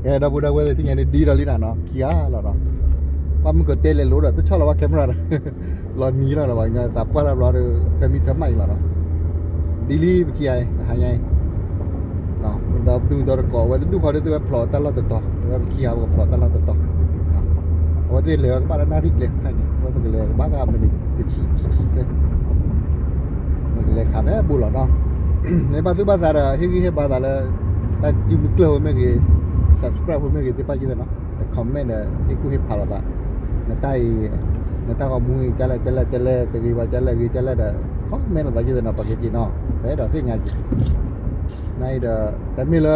ကဲ ဒီပုၢ်ဒီဝဲၢ်သ့ၣ် တနံၤညါဒ်ဒီးလံနၤနီၤ ခံဂၤလီၤနီၤ, ဘၣ်မုၢ်ကတဲလဲၤလိၤဒီး တဆီၣ်လီၤဘၣ် camera ဒီး လီၤနံၤလီၤနီၤ ပှၤကညီသးပှၢ်တၢ်ဘျီဒီး တမံၤတမၣ်အံၤလီၤနီၤ, ဒ်လံပခံဂၤအံၤ တဟါညါအံၤ ဒီးပသူၣ်ဒီတကိး အဝဲတဒူၣ်ဃီဒီး သုဝဲဖျိးတၢ်လီၢ်တတီၤ အဝဲပခံဂၤပကဖျိးတၢ်လီၢ်တတီၤ, အဝဲသ့ၣ်လဲၤဝဲကဘၣ်လၢနၣ်ရံၣ်ကျဲခါန့ၣ် အဝဲပကလဲၤကဘၣ်ကမံးနံးတဆံခံဆံကျဲ ပကလဲၤခးဖဲဘူးလီၤနီၤ, မ့ၢ်ဘၣ်သူၣ်ဘၣ်သးဒီး ဟ့ၣ်ဂံၢ်ဟ့ၣ်ဘါသးလၢ တၢ်စုမုၢ်ကျၢၢ်ဝဲမ့ၢ်ဂ့ၤ subscribe ဝဲမ့ၢ်ဂ့ၤ သ့ၣ်ပာ်က့ၤသနီၤ ဒီး comment ဒီး ဟ့ၣ်ကူၣ်ဟ့ၣ်ဖးလိာ်သး, နတၢ်အံၤ နတၢ်ဂီၤမူအံၤ ကၢ်လဲၣ်ကၢ်လဲၣ်ကၢ်လဲၣ် တဂ့ၤဘၣ်ကၢ်လဲၣ်ဂ့ၤကၢ်လဲၣ်ဒီး comment လိာ်သးက့ၤသနီၤ ပှၤက့ၤက့ၤနီၤ ပအဲၣ်ဒိးသ့ၣ်ညါက့ၤ, နအံၤဒီး တမ့ၢ်လၢ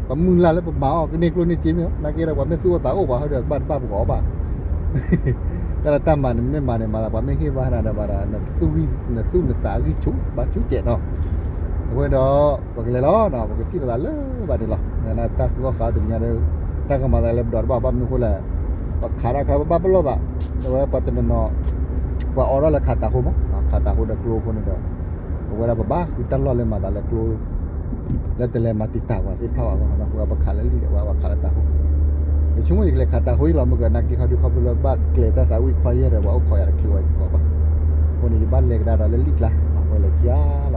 ပမုၢ်လၢ်လၢပမၤအီၣ်ကန့ၢ်ကျိၣ်န့ၢ်စ့မ့ၢ် နာ်က့ဒီး ပှၤမ့ၢ်သူၣ်အိၣ်သးအိၣ်ပှၤဟီဒီး ဘၣ်တဘၣ်ပကအီၣ်ဘၣ် တၢ်လၢတၢ်မၤန့ၣ် မ့ၢ်မၤန့ၣ် မၤသးပှၤမ့ၢ်ဟ့ၣ်ဘၣ်နၤဒီးမၤဒီး နသူၣ်နသးအဂံၢ်ဆူၣ်ဘါဆူၣ်စဲးနီၤ, အဃိဒီး ပကလဲၤလီၤနီၤ ပကထံၣ်လိာ်သးလၢဘၣ်န့ၣ်လီၤ, တၢ်ဃုအီၣ်ဃုအီတနံၤညါဒီး တၢ်ကမၤသးလၢပဒီးတဘၣ်ဘၣ်မနုၤအဃိလဲၣ်, ပခးတၢ်ခါပဘၣ်ပလီၢ်သး, အဝဲပှၤတနီၤနီၤ ပှၤအိးထီၣ်လၢခးတၤဃိမး, ခးတၤဃိဒီးကျိအဃိန့ၣ်ဒီး ပဝဲဒၣ်ပဘၣ်ဃုတၢ်လီၢ်လၢမၤသးလၢကျိ လၢတလဲၤမၤတံာ်တာ်ပှၤသ့ၣ်တဖၣ်ဘၣ်အဃိ ပှၤခးလၢလံာ်ဒီး ပှၤခးလၢတၤဃိ, ယဆိကမိၣ်ယကလဲၤခးတၤဃိအံၤလီၤ မ့ၢ်ကနာ်က့ခီဒုခီဖျိလၢဘၣ်ကျဲၤ တၢ်သးဝံၣ်ခွါယဲၢ်ဒီး ပှၤအိၣ်ခိးယၤတချုးဝဲတကိးဘၣ်, အဃိန့ၣ် ယဘၣ်လဲၤကဒါဒီးလၢလံာ်ကျါ, ပလဲၤခံ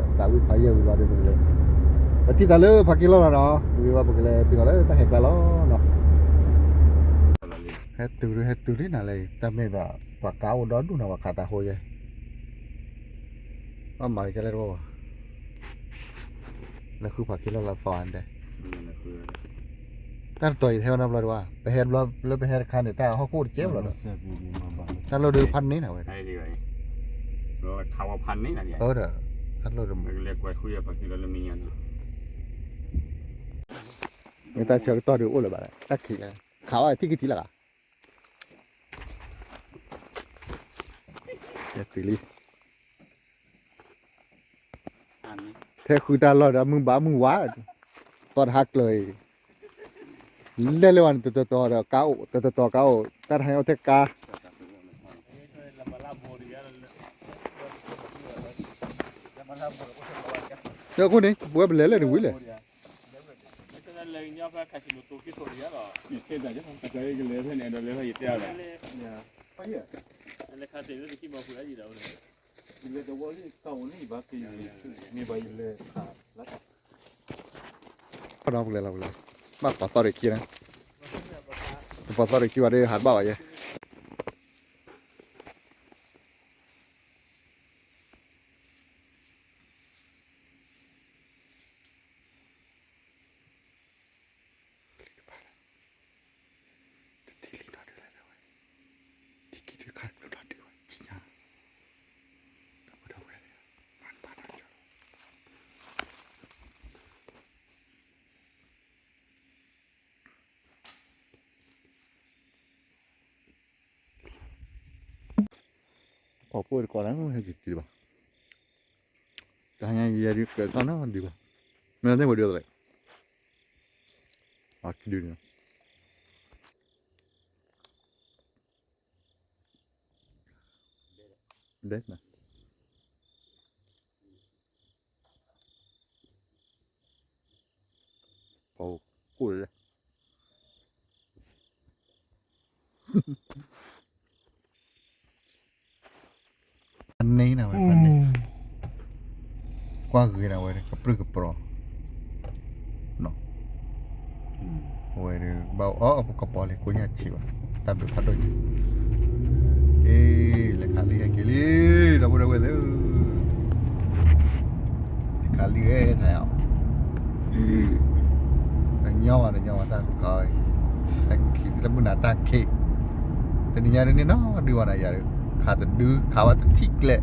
ဂၤလီၤနီၤ, သးဝံၣ်ခွါယဲၢ်ဝံၤဘျီဒီးပကလဲၤ, ပထံၣ်သးလၢဖးက့လီၢ်လီၤနီၤ, ဝံၤဘၣ်ပကလဲၤတုၤအီၤလၢတၢ်ဟဲကျါလီၤနီၤ, ဟဲတုၤလံ ဟဲတုၤလံနၤလၢ တၢ်မ့ၢ်ဘၣ် ပှၤကါအိၣ်ဒီဒူၣ်နီၤ ပှၤခးတၤဃိယဲၢ် ဘၣ်မၤကလဲၣ်တဘၣ်ဘၣ်, လၢဃုဖးက့လီၢ်လီၤသီအဒဲး, တၢ်တတီၤအံၤဟဲဝဲနီတဘျီဒံးဘၣ်, ပဟဲတဘျီလၢပဟဲတခါန့ၣ် တၢ်ဟီၣ်ခိၣ်တကဲဘၣ်လီၤဒီး, တၢ်လီၢ်ဒုးဖးန့ၢ်နၤဝဲ, ခးဝဲဖးန့ၢ်နၤဒီး, တၢ်လီၢ်ဒုး, မ့ၢ်တၢ်ဆၢကတီၢ်ဒုးအိၣ်လၢၤဘၣ်လဲၣ်, တၢ်ခံးလဲၣ်, ခးဝဲထံၣ်ကထံၣ်လၢၤဘၣ် ယတုၤလံ, ထဲဃုတၢ်လီၢ်ဒီးမုၢ်ဘၣ်မုၢ်ဝါ, သီတဟါကျၢၤအံၤ, လဲၤလၢဝဲန့ၣ် တတီၤတီၤဒီးကါအိၣ်, တတီၤတီၤကါအိၣ်, တၢ်တဟါအိၣ်ထဲကါ, ဒီးအဃိန့ၣ် ပဝဲပလဲၤလၢန့ၣ်ဝံၤလဲၣ် လီၤပလဲၤလီၤပလဲၤ, ဘၣ်ပှၤသီရ့ၣ်ခံန့ၣ်, ပှၤသီရ့ၣ်ခံဘၣ်ဒီးဟးတဘၣ်ဘၣ်ယဲ, တထံၣ်လံနီၤဒုးလဲၣ်ဝဲ, ထံၣ်ကံၢ်ဒုးခါတဘျီနီၤဒုးဝဲ ကံၢ်ညါ, ဒီပုၢ်ဒီဝဲၢ်သ့ၣ်, ပှၤတဘၣ်နီၤကၠီ အီၣ်ဖိတကိးလၢဟဲက့ၤက့ၤဘၣ်, တဟါညါယဲဒုးကျဲၤတၢ်နီတဒုဘၣ်, မ့ၢ်လၢန့ၢ်ဝဲဒုးလဲၣ်, အခံဒုန့ၣ် ဒဲးနၤ, ပှၤအိၣ်ကိၣ်လၢ ဖးန့ၢ်နၤဝဲ ဖးန့ၢ်, ကွၢ်ဂ့ၤနၤဝဲ ကပြုၢ်ကပြီၤ, အဝဲဒုး ဘၣ်အီၣ်ပကပီၤလံ ကိညၢ်ဆံးဘၣ်, တၢ်ဘျုးဖးဒိၣ်ညါ, အ့ လဲၤခးလံဟဲက့ၤလံ, ဒီပုၢ်ဒီဝဲၢ်သ့ၣ်ဧၢ, လဲၤခးလံဂ့ၤ ထါယၤ တညီဘၣ်တညီဘၣ် တၢ်ဃုခးအံၤ, တၢ်ခံးလၢမုၢ်နၤတၢ်ခံး, တနံၤညါဒ်န့ၣ်နီၤ ဒုးဝဲနၤယၤဒီး, ခးတဒု ခးဝဲတထံၣ်ကျဲ,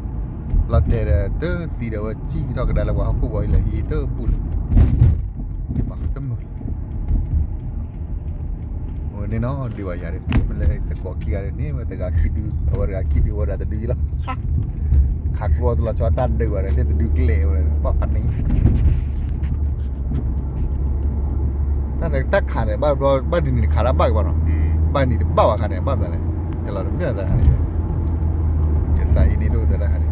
လီၤတဲာ်ဒီး တသံဒီးဝဲစံၣ်ထီၣ်ကဒါလၢပှၤဟီၣ်ခိၣ်ဘီအံၤလဲၣ် အံၤတဘူၣ်လၢၤ, ယဘၣ်ဃုတမုာ်လၢၤ, အဝဲန့ၣ်နီၤ ဒုးဝဲယၤဒီး မ့ၢ်လၢတကိးခံဂၤဒီးန့ၣ် ဝဲတဂၤခံဒု အဝဲတဂၤခံဒု အဝဲတဂၤတဒုယံၤလီၤ ခးကျိတလီၤဆီတၢ်ဒုးဝဲဒီး တဒုကျဲဝဲဒီး ပှၤဖးန့ၢ် တၢ်ခးန့ၣ် ဘၣ်ဒ်န့ၣ်တခးတၢ်ဘၣ်က့ၤဘၣ်နီၤ, ဘၣ်နံၤတဘၣ်ဘၣ်ခါန့ၣ် ဘၣ်မနုၤလဲၣ်, ယလီၤတမ့ၢ်တၢ်ခါန့ၣ်, ယသးအံၤန့ၣ်ဒိၣ်တၢ်ခါန့ၣ်,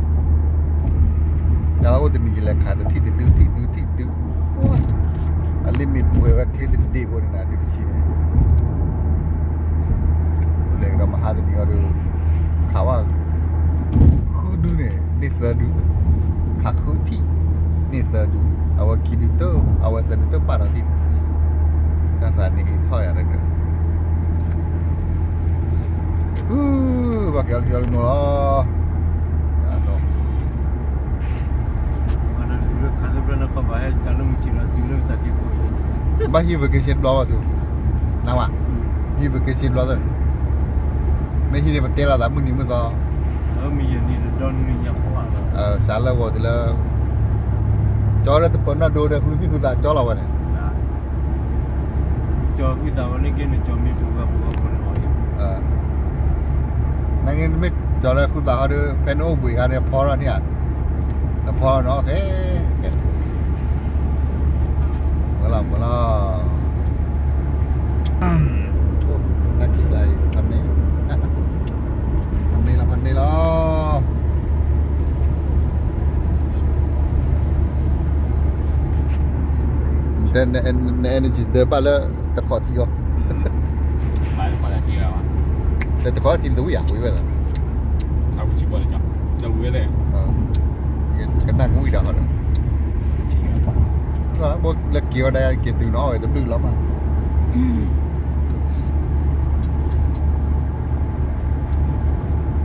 တၢ်အိၣ်တနံၤယလဲၤခးတထံၣ်တဒုထံၣ်ဒုထံၣ်ဒု, အ လ့ၣ်မ့ၢ်ပှဲၤဝဲချ့တဒ့ဖိန့ၣ် ဒုးတဆံန့ၣ်, လဲၤကဒီးမဟါတနံၤအီၤဒီး ခးဝဲ ဃုဒုန့ၣ် န့ၢ်သၢဒု, ခးဃုထံၣ် န့ၢ်သၢဒု, အဝဲခံဒုတၢ် အဝဲသၢဒုတၢ်ပာ်ဒီးထံၣ်န့ၣ်, တၢ်သးန့ၣ်အံၤထီၣ်ယၤဒီး ဘၣ်က့ၤအီၤလၢဟံၣ်အီၤလၢနူၤလီၤ. ဘၣ်ဟံၣ် vacation ဘျီဘၣ်သူ, နဝဲ, ဟံၣ် vacation ဘျီသၢ, မ့ၢ်ဟံၣ်န့ၣ် ပတဲလီၤသးမုၢ်နံၤမုၢ်သီ, စးလၢဝီၤတုၤလၢ ကၠီဒီးတပၢၤနီၢ်ဒိဒီး ဃုသံၣ်ဃုသးကၠီလီၤဝဲန့ၣ် ကၠီဃုသးဝဲန့ၣ်က့န့ၣ် ကၠီမ့ၢ်ပူၤဂၤပူၤဂၤဖိန့ၣ်အီၤ, နမ့ၢ်ကၠီလၢဃုသးဟီဒီး ဖဲနအိၣ်ဘှံးခါန့ၣ် ဖီထီၣ်န့ၣ်ဧါ, နဖီထီၣ်နီၤ ခဲ, ဝဲလီၤ ဝဲလီၤ, တၢ်ခံးကျါအံၤ ဖီန့ၢ်, ဖီန့ၢ်လီၤ ဖီန့ၢ်လီၤ. န energy သၢဘၣ်လၢတခီထံအီၤ, လၢတခီထံတဝံၣ်ယၤ ဝံၣ်ဝဲလီၤ, ကနၣ်ကဝံၣ်ဒၣ်ဟီဒီး, လၢက့ၤဝဲဒၣ်က့ၤတုၤနီၤ အဝဲတဘျုးလီၤမး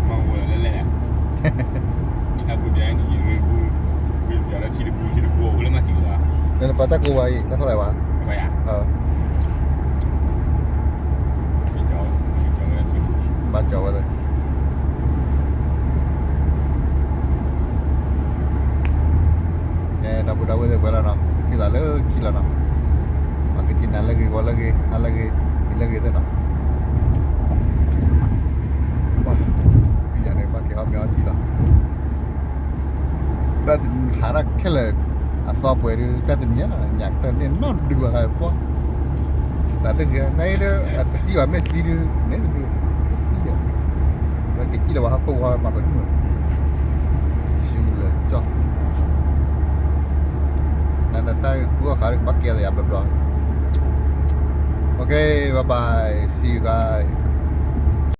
မၤဝဲလဲၣ်လဲၣ်, အပူၤဒၣ်န့ၣ် ယရ့ဘူး, ဝံၤပျီလၢထံတပူၤ ထံတပူၤ အိၣ်လၢမၤထံကလီၤ, နပာ်တၢ်ကိးဝဲအံၤ တၢ်ဖီလာ်ဝဲ, ဘၣ်ကၠီဝဲလၢ ဒီပုၢ်ဒီဝဲၢ်သ့ၣ်ပှဲၤလီၤနီၤ, ထံၣ်သးလၢခံလီၤနီၤ, ပှၤကစံးနၤလၢဂ့ၤ ဂီၤလၢဂ့ၤ ဟါလၢဂ့ၤ နံၤလၢဂ့ၤသ့ၣ်နီၤ, ပှၤ, ကယၤန့ၣ် ဘၣ်က့ၤဟီၣ်မ့ၤဟီၣ်ထံလီၤ, တၢ်တနံၤဟးတၢ်ခဲလၢာ်, အသီပှဲၤဒုး တၢ်တနံၤညါ ညၣ်ကတၢၢ်န့ၣ်နီၢ်ဒုးဘၣ်ဟးပှၤ, တၢ်သ့ၣ်ဂ့ၤ နအံၤဒီး အတသံဘၣ်မ့ၢ်သံဒုး န့ၣ်တဒုး, တသံဒီး, ဝဲကစံၣ်လၢပှၤဟီၣ်ခိၣ်ဝါမၤကဒုး, ဆူလၢကၠီ, နတၢ်ဃုအီၣ်ဃာ်ဒီး ကဘၣ်ကဲသးယၤဘျီဘျီ, okay bye bye see you guys.